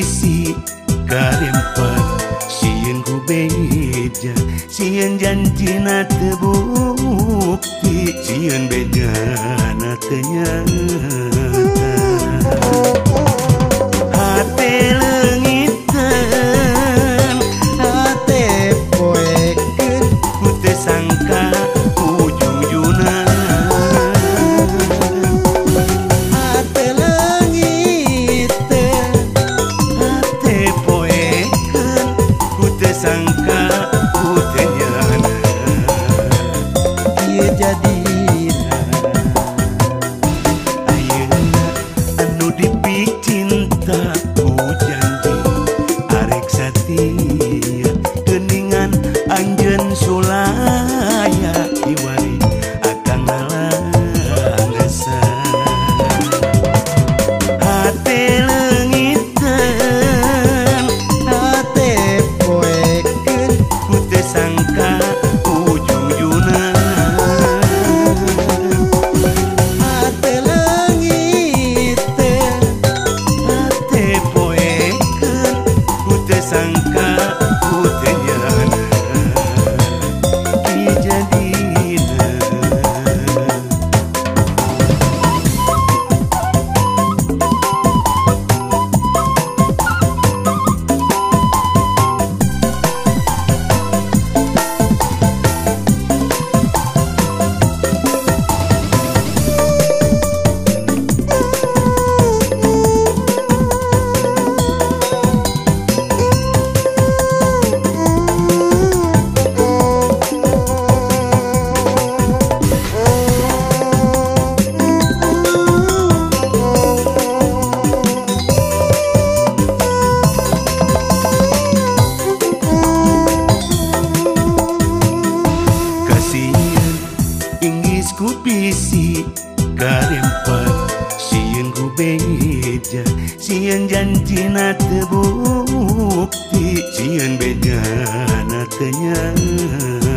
bisi karempat sieun ku beja sieun janjina teu bukti sieun bejana teu nyata hate leungiteun hate poekeun ku teu sangka ujung-ujungna hate leungiteun hate poekeun ku teu sangka ku teu nyana ieu jadina ayeuna anu dipicinta ku janji arek satia geuningan anjeun sulaya kiwari akang ngalangesan hate leungiteun hate poekeun ku teu sangka ujung-ujungna hate leungiteun hate poekeun ku teu sangka ku teu nyana kieu jadina. Kasieun inggis ku bisi karempat sieun ku beja sieun janjina teu bukti sieun bejana teu nyata.